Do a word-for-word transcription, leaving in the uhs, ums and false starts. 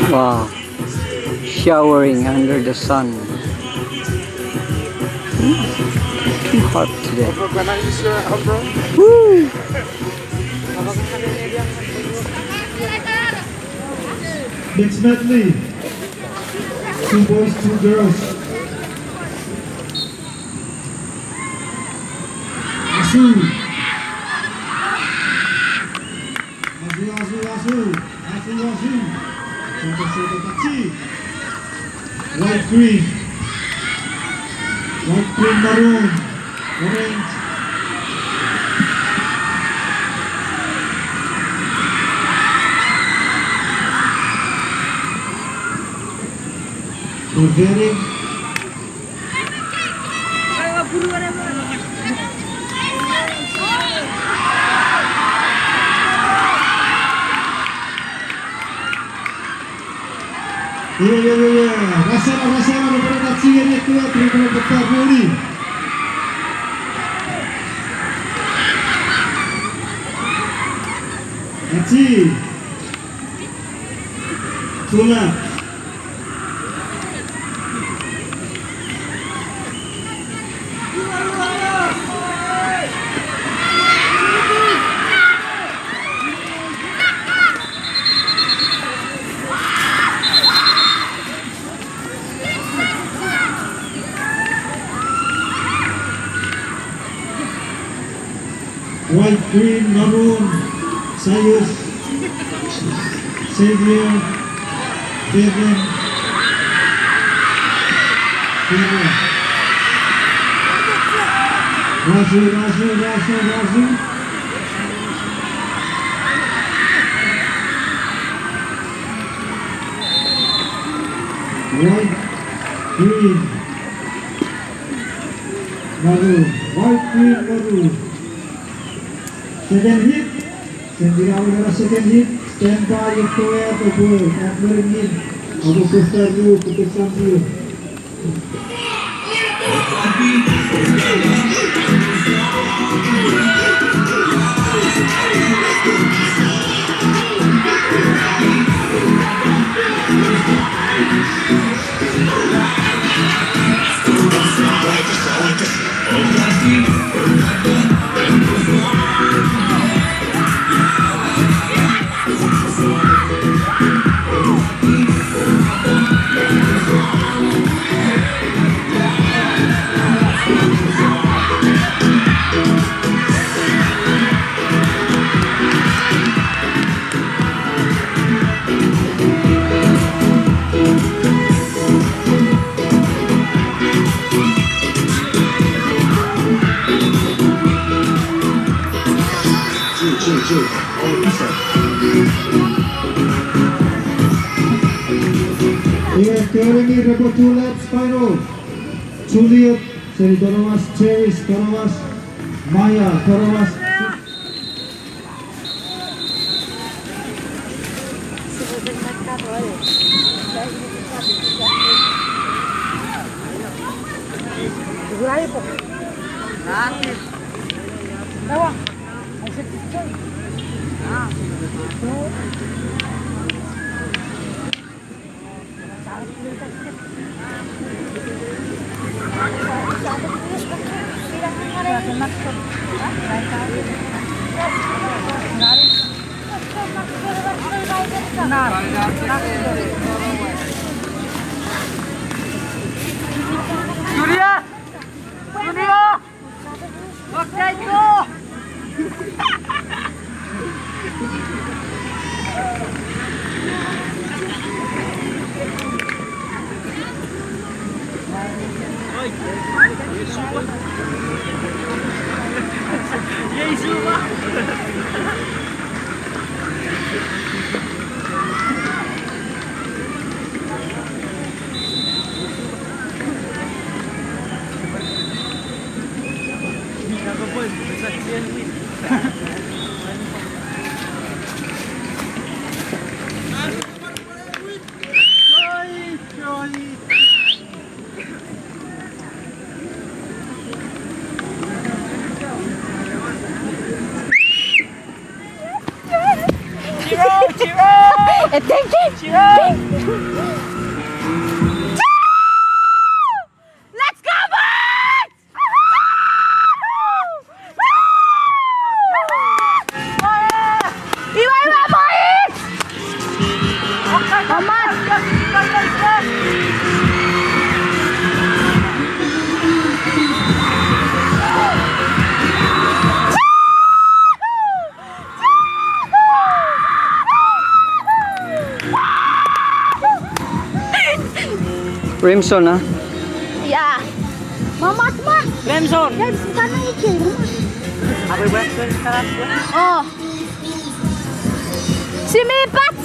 Wow. Showering under the sun. Hmm. Too hot today. Woo! Next medley. Two boys, two girls. Asu. Asu, asu, asu. Asu, asu. Sota, sota, tachi. White, green. White, green, maroon, orange. We're very Iwe, iwe, iwe, iwe. Rasera, rasera, repwe tachi ngeni ekkewe, repwe peta runi. Tachi. Tuna. White, green, maroon, Sayus, Xavier, Kevin, Kevin. Rasu, rasu, rasu, rasu. White, green. Maroon. White, green, maroon. Second hit. Sending out the second hit. Stand by, ekkewe at the goal. At the ring. Abo kofar ru, kofar champion. Iwe, turning repwe two laps final. Juliet, seni Tonowas, Cherish, Tonowas, Maya, Tonowas. Julia! Julia! Eh, thank you. Let's go, boys! Iwe, iwe, boys! Omat. Remson, a? Ya. Mama, mama. Remson. Ya, sana ike, mama. Awe, wek, wek, sana, wek. Oh. Simi pat.